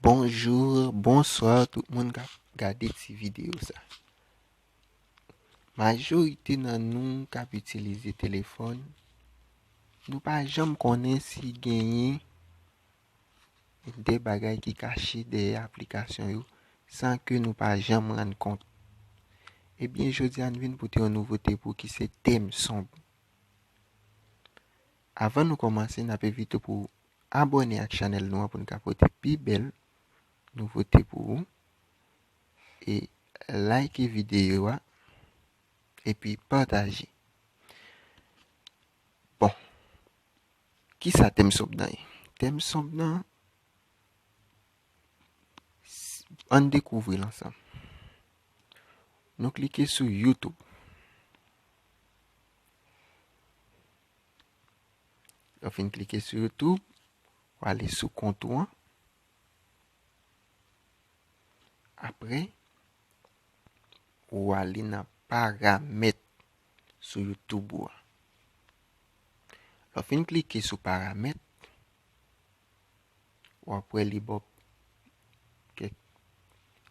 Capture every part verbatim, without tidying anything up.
Bonjou, bonswa tout moun k ap gade ti videyo sa. Majorite nan nou k ap itilize telefòn, nou pa janm konnen si genyen de bagay ki kache dèyè aplikasyon yo san ke nou pa janm rann kont. Ebyen, jodi a n vin pote yon nouvote pou ki se tèm sonb. Avan nou kòmanse, n ap envite w pou abòne ak chanèl nou an pou n ka pote pi bèl nouvote pou ou. E like videyo a, epi pataje. Bon, kisa tèm sonb nan ye? Tèm sonb nan, s- ann dekouvri l ansanm. Nou klike sou YouTube. Lè w fin klike sou YouTube, w ale sou kont ou an. Apre, ou ale nan paramèt sou YouTube ou a. Lè w fin klike sou paramèt, w ap wè li ba w kèk,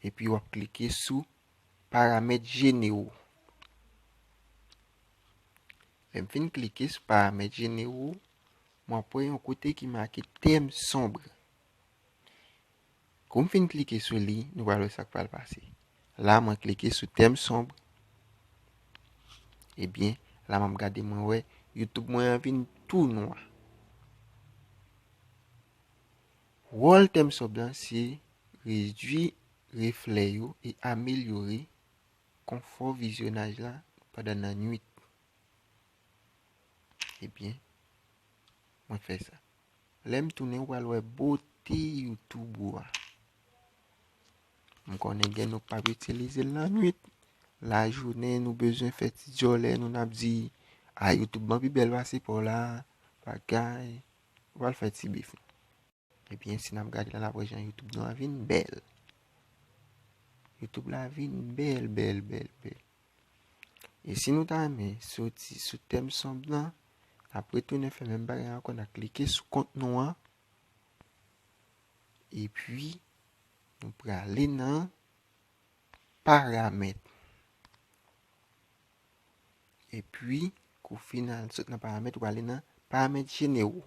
epi w ap klike sou paramèt jenewo. Lè m fin klike sou paramèt jenewo, m ap wè yon kote ki make tèm sonb. Kou m fin klike sou li, nou pral wè sa k pral pase. La, mwen klike sou tèm sonb. Ebyen, la m ap gade, mwen wè YouTube mwen an vin tou nwa. Wòl tèm sonb lan se redui reflè yo e amelyore konfò vizyonaj la pandan nannuit. Ebyen, mwen fè sa. Lè m tounen, ou pral wè bote YouTube ou a. M konnen gen nou k p ap itilize l lannuit. Lajounen, nou bezwen fè ti djòlè, nou n ap di, a, YouTube ban pi bèl pase pa w la, bagay. Ou pral fè ti bif. Ebyen, si n ap gade la, n ap wè jan YouTube nou an vin bèl. YouTube la vin bèl, bèl, bèl, bèl. E si nou ta renmen soti sou tèm sonb lan, n ap retounen fè menm bagay ankò, n ap klike sou kont nou an. Epi, nou prale nan paramèt. Epi, kou w fin al sot nan paramèt, ou prale nan paramèt jenewo.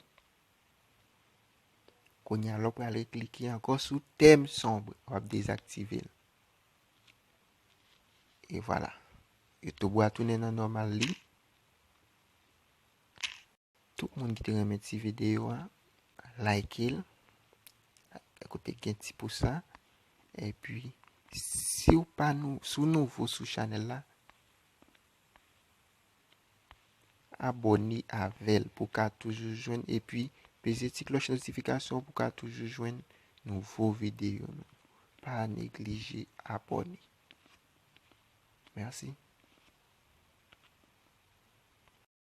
Kounye a, lè w prale klike ankò sou tèm sonb, w ap dezaktive l. E vwala. YouTube ou a tounen nan nòmal li. Tout moun ki te renmen ti videyo a, like l. Kote gen ti pous la. Epi, si w pa nou, si w nouvo sou chanèl la, abòne avè l pou w ka toujou jwenn, epi peze ti klòch notifikasyon pou w ka toujou jwenn nouvo videyo nou. Pa neglije abòne. Mèsi.